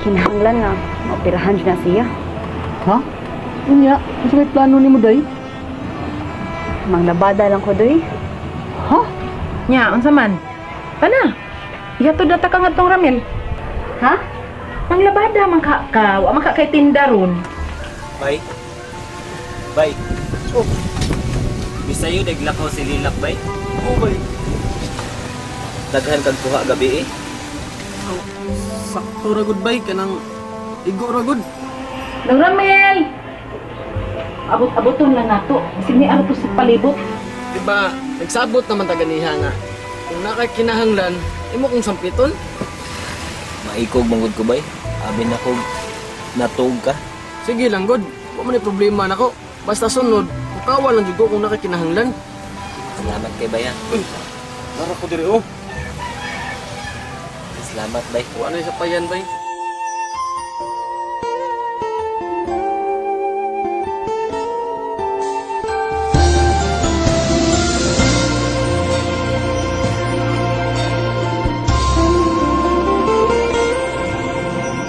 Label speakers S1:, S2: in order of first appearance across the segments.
S1: Kinahanglan nga maoperahan jud na siya.
S2: Ha? Unya, unsa may plano nimo day?
S1: Manglabada lang ko doy.
S2: Ha?
S3: Nya, unsa man? Tana. Ihatod na ta ka ngadtong Ramil.
S1: Ha?
S3: Manglabada man ka ka, wa man ka kay tinda ron.
S4: Bay. Bay. Oh. Bisayo naglakaw si Lilak, bay.
S5: Oo, bay.
S4: Daghan kag kuha gabi eh.
S5: Sakto ra gud bay kanang igo ra gud.
S3: Dong Ramil. Abot-aboton lang nato. Bisig ni to sa palibot.
S5: Di ba, nagsabot naman ta ganiha nga. Kung nakay kinahanglan, imo kong sampiton.
S4: Maikog manggod ko, bay. Abi na kog natug ka.
S5: Sige lang gud, wa man ay problema nako. Basta sunod, mukawa lang jud ko kung nakay kinahanglan.
S4: Salamat kay bay ah.
S5: Nara ko diri oh.
S4: Salamat, bay.
S5: Wa na sa payan bay.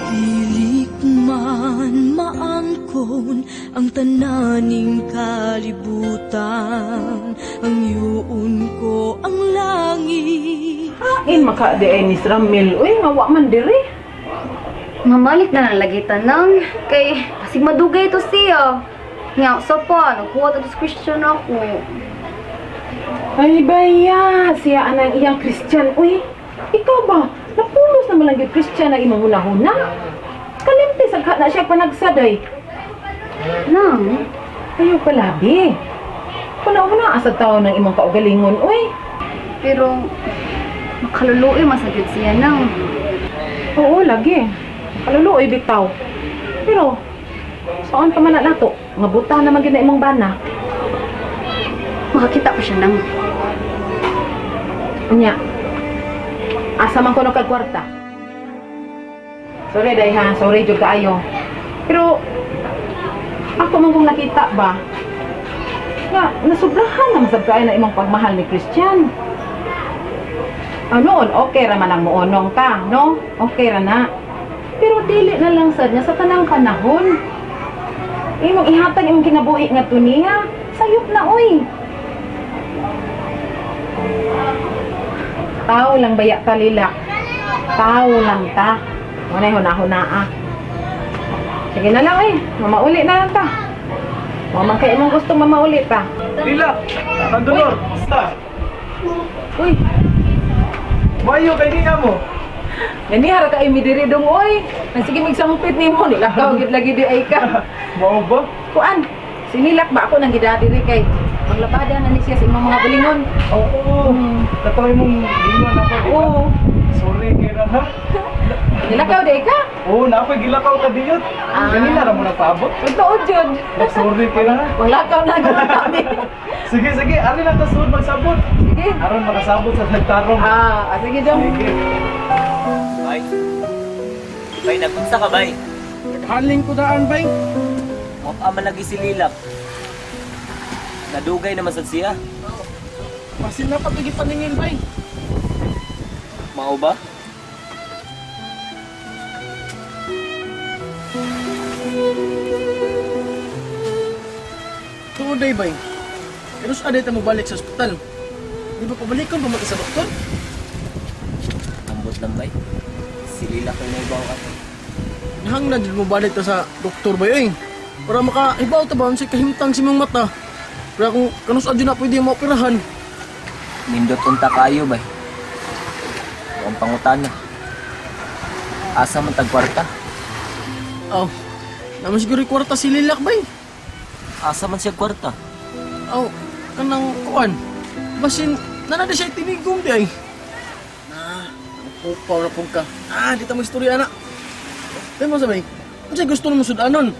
S6: Dili man maangkon ang tananing kalibutan, ang yuon ko ang langit.
S3: In maka di ay ni Ramil. Uy, nga wa man diri.
S1: Mamalik na lang lagi tanang kay pasig madugay to siya. Nga sa pa nagkuha ta sa Christian ako.
S3: Ay baya, siya anang iyang Christian. Uy, ikaw ba? Napulos naman lang yung Christian ang imong hunahuna. Kalimti sa na siya panagsaday.
S1: Nang,
S3: Ayaw palabi. Kuna-una asa tao ng imong kaugalingon, uy.
S1: pero makaluluoy man sa gyud siya nang.
S3: Oo, lagi. Kaluluoy bitaw. Pero, saan pa man na nato? Nga buta naman gyud na imong bana.
S1: Makakita pa siya nang.
S3: Unya. Asa man ko no kag kwarta? Sorry day ha, sorry jud kaayo. Pero ako man kung nakita ba nga nasubrahan na masab kaayo na imong pagmahal ni Christian. Ah, noon, okay ra man ang muonong ka, no? Okay ra na. Pero dili na lang sad niya sa tanang panahon. Imong ihatag imong kinabuhi nga niya. Sayop na oy. Tao lang baya ta lila. Tao lang ta. Wala huna-huna ah. Sige na lang eh. Mamauli na lang ta. Wa man kay imong gusto mamauli ta.
S7: Lila! Ang dolor! Basta!
S3: Uy,
S7: Mayo kay niya mo!
S3: ganihara ka midiri dong oy. Ang sige magsampit nimo nilakaw gid lagi di ay ka.
S7: Mao ba?
S3: Kuan, sinilak ba ako nang gidadiri kay maglabada na ni siya sa imong mga bulingon.
S7: Oo! Katoy mong gingon ako, di ba?
S3: Oo.
S7: Sorry kay na ha?
S3: Nilakaw di ay ka.
S7: Oo, na ako'y gilakaw ka diyot.
S3: Ah.
S7: Ganina ra mo nagpaabot.
S3: Totoo jud.
S7: Sorry kay na ha?
S3: Maglakaw na gud kami.
S7: Sige, sige. Ari lang ta suod magsabot.
S3: Sige.
S7: Aron makasabot sa nagtarong.
S3: Ah, sige dong.
S7: Sige.
S4: Bay. Bay, nagunsa ka, bay.
S5: Naghaling ko daan bay.
S4: Wa pa man lagi si Lilak. Nadugay naman sad siya.
S5: Basin na patugi paningin bay.
S4: Mao ba?
S5: Tuod day bay. Pero sa aday ta mo balik sa ospital. Di ba pabalikon pa man ka sa doktor?
S4: Ambot lang, bay. Si Lilak ang naibaw ka.
S5: Nahanglan jud mo balik ta sa doktor bay oy. Para makahibaw ta ba unsay kahimtang sa imong mata. Para kung kanus adyo na pwede mo operahan.
S4: Nindot unta kayo, bay. Ang pangutana. Asa man tag kwarta?
S5: Aw. Naman siguro yung kwarta si Lilak bay.
S4: Asa man siya kwarta?
S5: Aw, kanang kuan. Basin nana di siya tinigom di ay. Na, pupaw na pug ka. Ah, di ta mo istorya na. Di mo sabay. Unsay gusto nimo sudanon?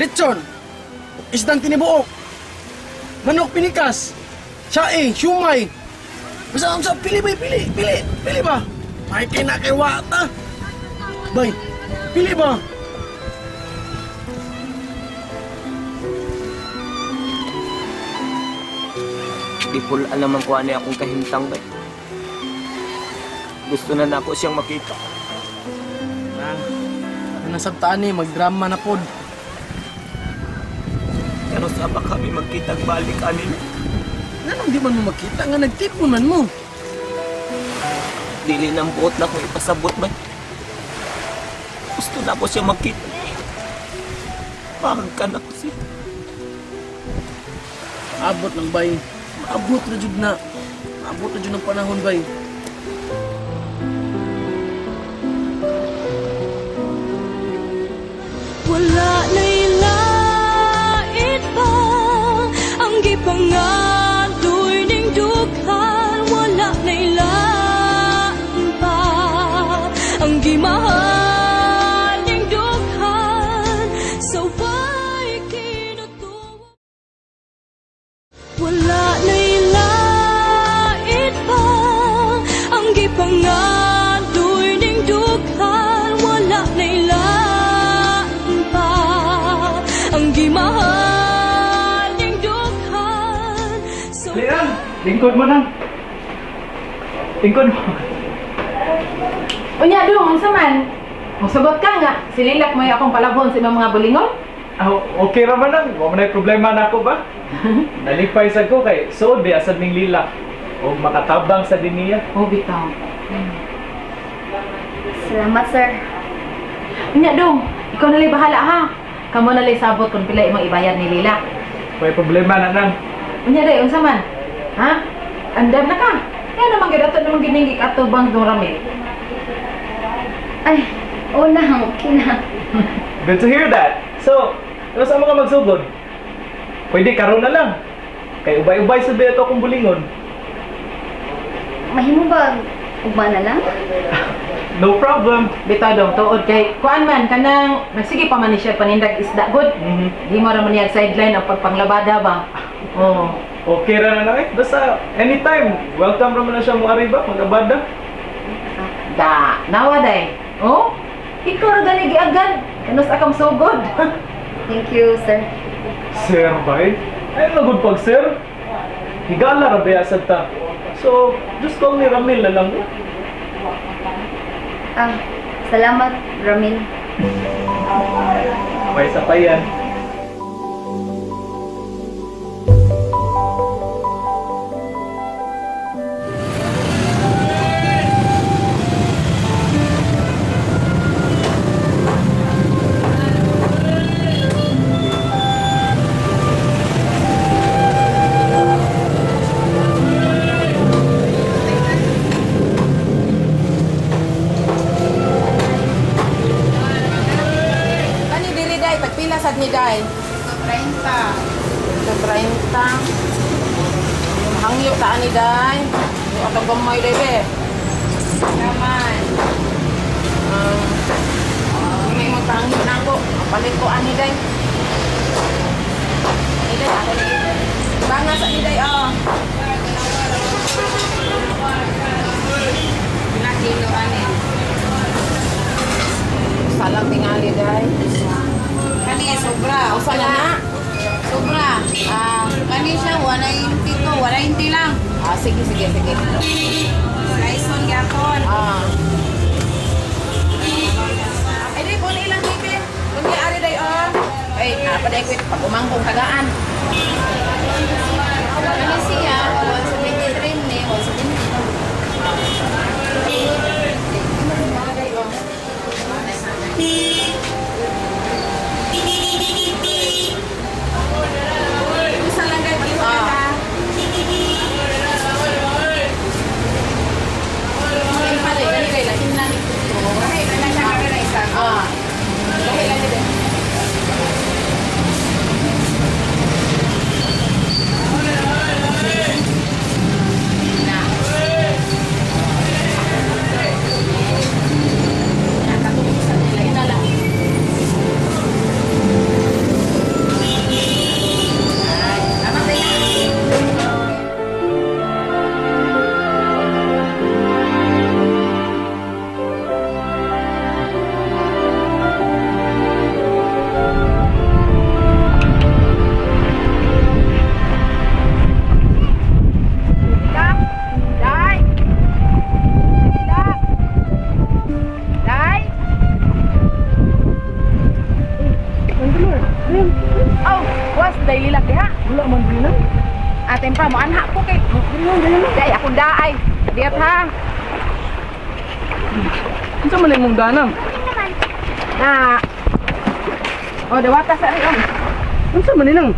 S5: Lechon. Isdang tinibuok. Manok pinikas. Sae, siumay. Basta unsa pili bay, pili, pili, pili ba? May kay na kay wata. Bay, pili ba?
S4: Ipul naman ko ani akong kahimtang, bay. Gusto na nako siyang makita.
S5: Na, Nasabtaan ni magdrama na pod.
S4: Pero sama kami magkitag balik anin.
S5: Nganong di man mo makita nga nagtipon man mo.
S4: Dili nang buot na kong ipasabot ba. Gusto na ko siya magkita. Mahangkan ako siya.
S5: Abot lang bay. Maabot na jud na. Maabot na jud ang panahon bay.
S6: Wala na'y lait pa ang gipangadoy ning dughan. Wala na'y lain pa ang gimahal ning dughan. Sa way kinutuo. Wala na'y lait pa ang gipangadoy ning dughan. Wala na'y lain pa ang gimahal ning dughan. Sa
S7: Lian, lingkod mo nang. Lingkod mo.
S3: Unya dong, unsa man? Musugot ka nga, sililak mo akong palabhon sa imong mga bulingon.
S7: Ah, okay ra man nang. Wa man nay problema nako ba? Nalipay sad ko kay suod biya sad ning lila. O makatabang sa diniya.
S3: Oh, bitaw.
S1: Salamat, sir.
S3: Unya dong, ikaw na lay bahala ha. Kamo na lay sabot kung pila imong ibayad ni Lila.
S7: May problema na nang.
S3: Unya day, unsa man? Ha? Andam na ka. Kaya naman gyud ato naman gining atubang dong Ramil.
S1: Ay, oo na, okay na.
S7: Good to hear that. So, ano sa mga magsugod? Pwede karon na lang. Kay ubay-ubay sa biya to akong bulingon.
S1: Mahimo ba ugma na lang?
S7: No problem.
S3: Bitaw dong tuod kay kuan man kanang nagsige pa man ni siya panindag isda gud. Di mo ra man niya sideline ang pagpanglabada ba. Oo.
S7: Okay ra na lang eh. Basta anytime, welcome ra man na siya mo arriba, mag-abada.
S3: Da, nawa day. Oh? Ikaw ra gani giagad. Kanus akong sugod.
S1: Thank you, sir.
S7: Sir, bay? Ay, nagod pag sir. Higala ra biya sad ta. So, just call me Ramil na lang.
S1: Ah, salamat, Ramil.
S7: May sapayan.
S3: Kani diri day, tagpila sad ni day? 30. 30. Hangyo ta ani day. Yung atong gamay day be. Naman. May mo tangyo na ako. Palit ko ani day. Ani day, ako ni. Banga sa ni day oh. Pila kilo ani? Salang tingali day.
S8: Kani sobra.
S3: Usa na na.
S8: Sobra.
S3: Ah,
S8: Kani siya 190 to, 190 lang.
S3: ah sige sige sige.
S8: Raison gyapon.
S3: Ah. Ay, di, kung ilang tipe. Kung di, ari day, oh. Ay, napaday ko ito. Pag umangkong tagaan.
S8: Kani siya 173 ni 170. Isa lang guys, palihog ka.
S3: Ay, pala, dali, day, lahin na ni Kuto.
S8: Lahi na siya kami na isa.
S3: Ah. Lahi lang, day. day lilak diha.
S5: Wala man din na.
S3: Atin pa mo anha ko kay. Day akong daay. Diat ha.
S5: Unsa man imong danang?
S3: Na. Oh, dawata sa riyon.
S5: Unsa man ninang?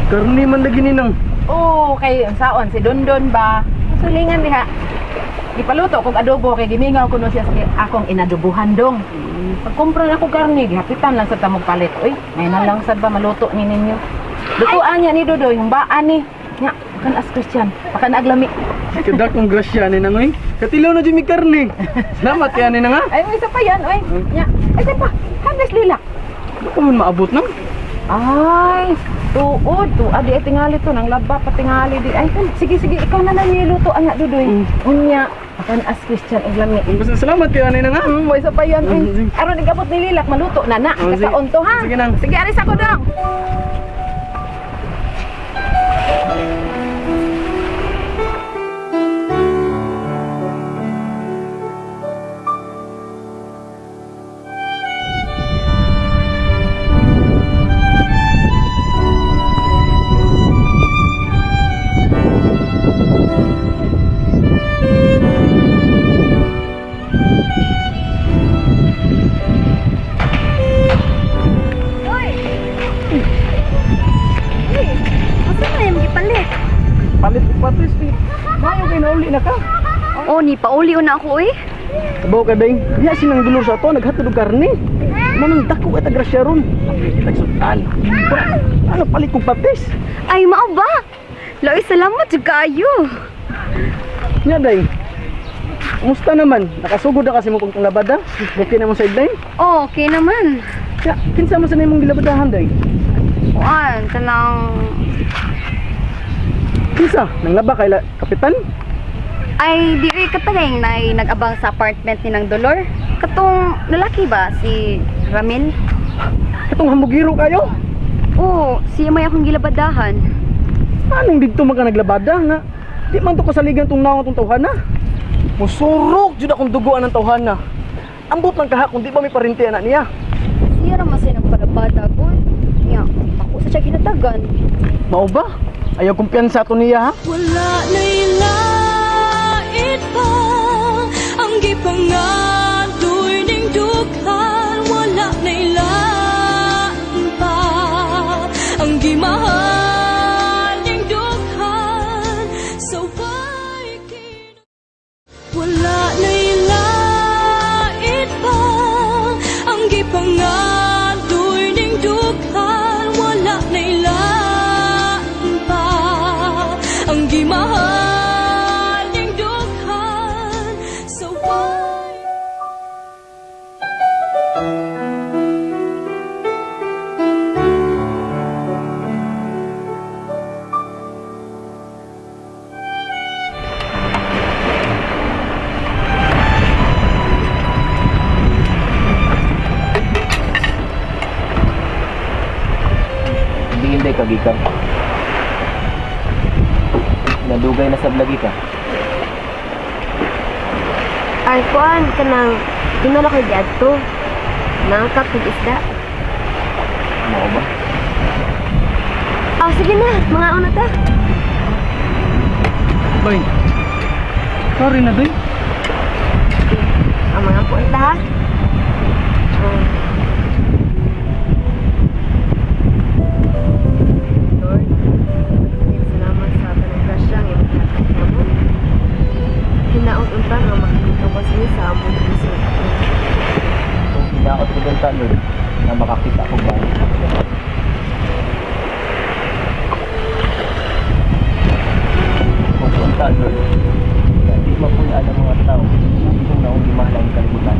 S5: Karni man lagi ninang.
S3: Oh, kay unsaon si Dondon ba? Sulingan diha. Gipaluto kog adobo kay gimingaw kuno siya sa akong inadobohan dong. Pagkumpra na ko karne, gihapitan lang sa tamog palit. Uy, may na lang sad ba maluto ni ninyo. Lutuan niya ni Dodoy, humbaan ni. Nya, kan as Christian, pakan aglami.
S5: Kadakong grasya ni nang oy. Katilaw na jud mi karne. Salamat kay ani nang ha.
S3: Ay, may isa pa yan, oy. Nya, ay pa, hanggas lilak.
S5: Baka man maabot nang.
S3: Ay, tuod, tuad di ay tingali to nang laba pa tingali di. Ay, sige sige, ikaw na lang niluto anya Dudoy. Unya, pakan as Christian aglami.
S5: Basta salamat kay ani nang ha.
S3: May isa pa yan.
S5: Sige.
S3: Aron igabot ni Lilak, maluto na na.
S5: Oh, sige.
S3: Kasaon to ha.
S5: Sige nang.
S3: Sige, aris ako dong.
S1: Asa man imong gipalit?
S5: Palit og patis ni. Mayo kay nauli na ka.
S1: Oh, ni pauli na ako eh.
S5: Kabaw ka day. Diya sinang dulor sa ato naghatod og karne. Manang dako at grasya ron. Kitag sultan. Ano palit kog patis?
S1: Ay, mao ba? Laoy, salamat jud kaayo.
S5: Nya day. Kumusta naman? Nakasugod na kasi mo kung labada? Okay na mo sideline?
S1: Oh, okay naman.
S5: Ya, kinsa man sa nimong gilabadahan day?
S1: Kuan, kanang
S5: Kinsa? Nang laba kay kapitan?
S1: ay di oy katagay na nag-abang sa apartment ni nang Dolor. Katong lalaki ba si Ramil?
S5: Katong hamugiro kayo?
S1: Oo, siya may akong gilabadahan.
S5: Anong didto man ka naglabada nga? Di man to kasaligan tong naong tong tawhana. Musurok jud akong duguan ng tawhana. Ambot lang kaha kung di ba may parinti anak niya.
S1: Siya ra man siya nagpalabada gon. Nya, ako sa siya ginatagan.
S5: Mao ba? Ayaw kumpiyansa to niya ha?
S6: Wala na'y lait pa ang gipangadoy ning dughan. Wala na'y lain pa ang gimahal ning dughan. Sa way wala na'y lait pa ang gipangadoy ning dughan. Wala na'y lain pa ang gimahal ning dughan. Sa way
S4: Hindi hindi ka gikan. Nadugay na sa lagi ka.
S1: Ay, kuan, kanang tinala ko diadto. Nangakap kog isda.
S4: Mao ba?
S1: Ah, sige na, mga una ta.
S5: Bay. Sorry na day.
S1: Ang mga punta ha. Lord, salamat sa panaggrasya ng imong hatag namo. Hinaot unta nga makakitawas mi sa among lisod.
S4: Kung hinaot ko dun Lord, na makakita ko ba? Kung punta, Lord, na di mapulaan ang mga tao kung naong gimahal ang kalibutan.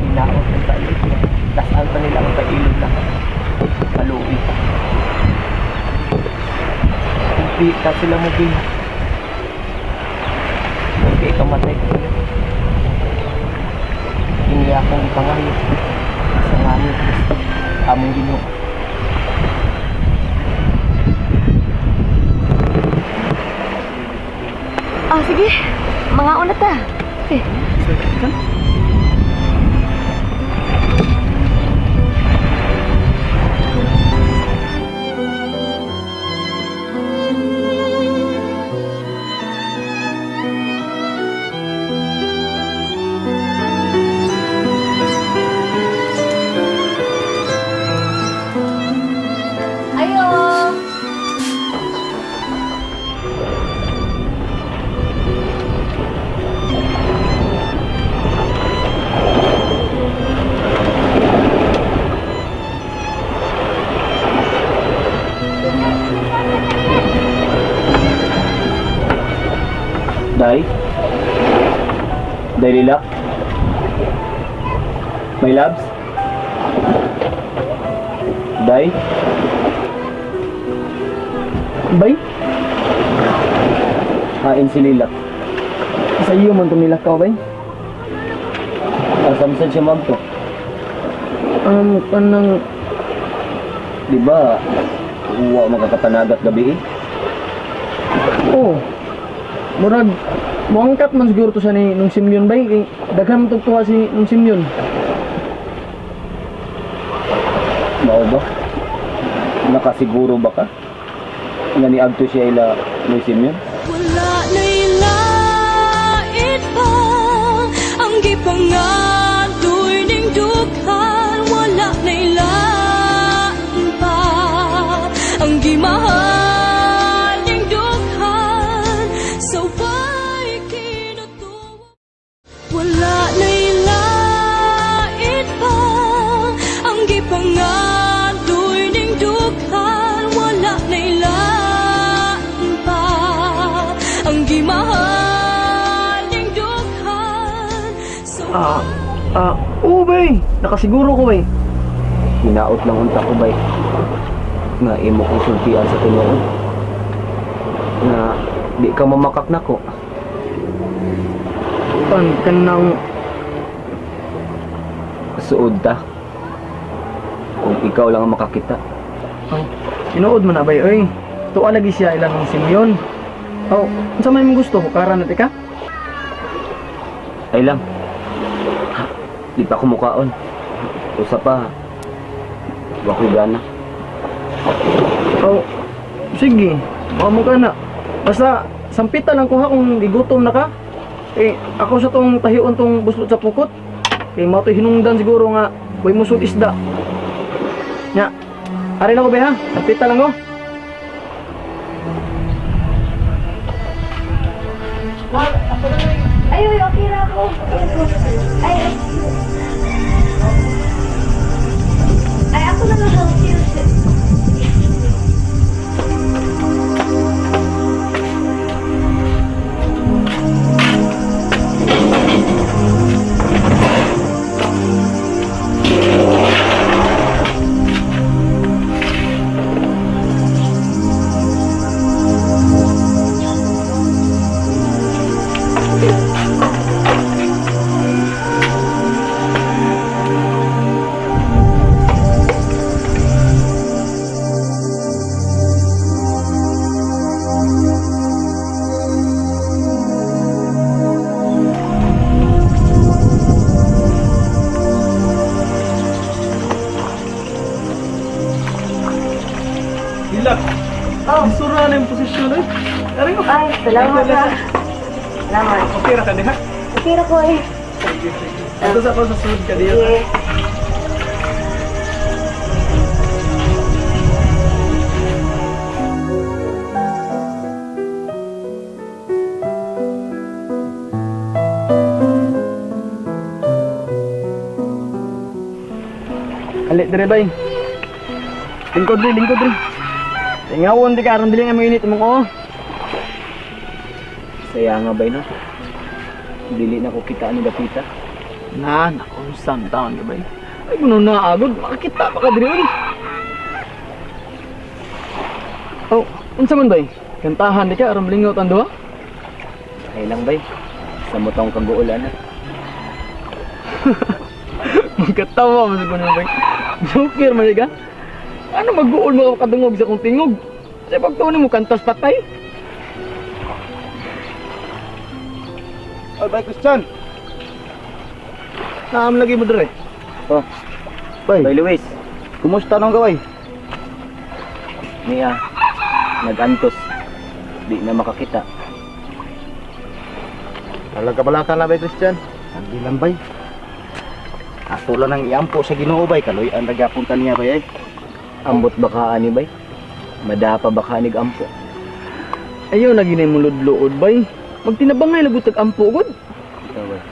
S4: Hinaot ko sa Lord, na tasaan pa nila ang kailog na maluwi. Kung di ka sila mo gin, kung ikamatay ko sila. Ini akong ipangayo sa ngalan ni Kristo, among Ginoo.
S1: Ah, sige. Mga una ta. Okay.
S4: Day? Day Lilak? My loves? Day?
S2: Bay,
S4: Hain si Lilak.
S2: sa iyo man itong nilakaw, bay.
S4: Asamsan siya ma'am to.
S2: Kanang
S4: Di ba, wa makakapanagat gabi eh.
S2: oh. Murag muangkat man siguro to sa ni nung Simeon bay. Kay daghan man tugtuha si nung Simeon.
S4: Mao ba? Nakasiguro ba ka? Nga niadto siya ila Luis Simeon?
S6: Wala na'y lait pa ang gipangadoy ning dughan. Wala na'y lain pa ang gimahal ning dughan. Sa way kinutuwa. Wala na'y lait pa ang gipangadoy ning dughan. Wala na'y lain pa ang gimahal ning dughan. Sa
S2: Ah, oo bay. Nakasiguro ko bay.
S4: Hinaot lang unta ko bay. Nga imo kong sultian sa tinuod. Nga di ka mamakak nako.
S2: Pan kanang
S4: Suod ta. Kung ikaw lang ang makakita.
S2: oh, tinuod man na bay oy. Tuwa lagi siya ilang nung Simeon. Oh, unsa may mong gusto hukaran na ka?
S4: Ay lang. Di pa ako mukaon. Usa pa. Wa ko'y gana.
S2: Oh, sige. Mao mo ka na. Basta sampita lang ko ha kung gigutom na ka. Eh, ako sa tong tahion tong buslot sa pukot. Kay mao to'y hinungdan siguro nga way musud isda. Nya. Ari na ko be ha. Sampita lang ko.
S1: Ay, uy, okay ra ako. Okay ako. Ay, ay. Ay, ako na lang. Okay ra.
S7: Lilak.
S2: Oh.
S7: Isura na yung posisyon eh. Ari ko.
S1: Ay, salamat ha. Salamat.
S7: Okay ra ka diha.
S1: Okay ra ko eh.
S7: Ito sa ako sa sunod ka diha.
S1: Sige.
S2: Ali dire bay. Lingkod rin, lingkod rin. Tingawon di ka aron dili nga mainit imong oh.
S4: Saya nga bay no. Dili na ko kita ni dapita.
S2: Na, nakunsan taon ka bay. Ay kuno na agod makakita pa ka diri oy. Oh, unsa man bay? Kantahan di ka aron lingaw tan duha?
S4: Ay lang bay. Sa mo taong kaguol ana.
S2: Magkatawa man sa kuno bay. Joker man di ka. Ano mag-uol mo kadungog sa kong tingog? Sa pagtuon mo kantas patay.
S5: Oy, bay Christian. Naam lagi mo dire.
S4: Oh,
S5: Bay,
S4: Bay Luis.
S5: kumusta nang gaway?
S4: Niya. Nagantos. Di na makakita.
S5: Talaga bala ka na bay Christian? Hindi lang bay. Ato lang ang iampo sa Ginoo bay kaloy ang nagyapon ta niya bay ay.
S4: Ambot baka ani bay? Madapa baka anig ampo.
S2: Ayaw na ginay mo ludlood bay. Magtinabangay lagot tag ampo gud.
S5: Ikaw bay.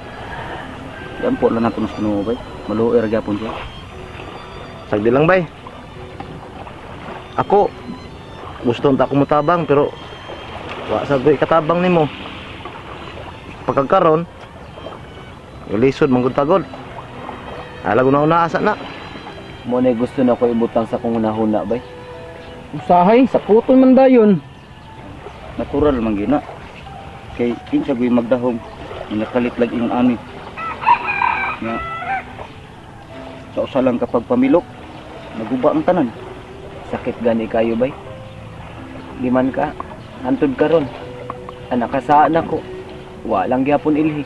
S5: Iampo lang nato sa Ginoo bay. Maluoy ra gyapon siya.
S9: Sagdi lang bay. Ako gusto unta ko motabang pero wa sa ko'y katabang nimo. Pagkakaron, lisod man gud tagod. Alag na una asa na.
S4: Mo na gusto na ko ibutang sa kong hunahuna bay.
S2: Usahay, saputon man dayon.
S10: Natural man gina. Kay kinsa gyud magdahom nga nakalit lang ingon ani. Nga sa usa lang kapag pamilok, naguba ang tanan.
S4: Sakit gani kayo bay. Di man ka hantod karon. Anak ka sa anak ko. Wa lang gyapon ilhi.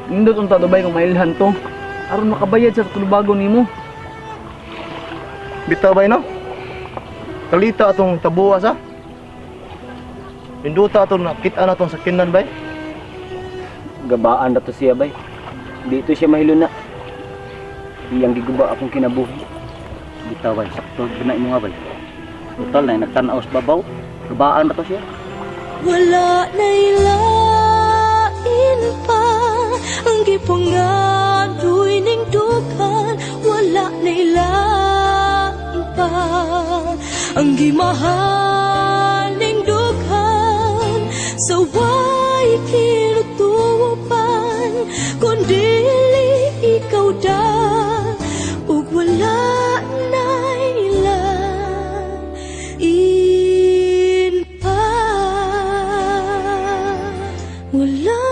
S2: Nindot unta to bay kung mailhan to. Aron makabayad sa tulubagon nimo.
S9: Bitaw bay no? Kalita atong tabuwas ha. Pinduta atong nakita na atong sakinan bay.
S4: Gabaan na to siya bay. Dito siya mahiluna. Iyang giguba akong kinabuhi.
S10: Bitaw bay, sakto gyud na imo nga bay. Total na nagtan-aw sa babaw, gabaan na to siya.
S6: Wala na'y lain pa ang gipangadoy ning dughan. Wala na'y lain pa ang gimahal ning dughan. Sa way kinutupan kun dili ikaw da ug wala na'y lain pa. Wala.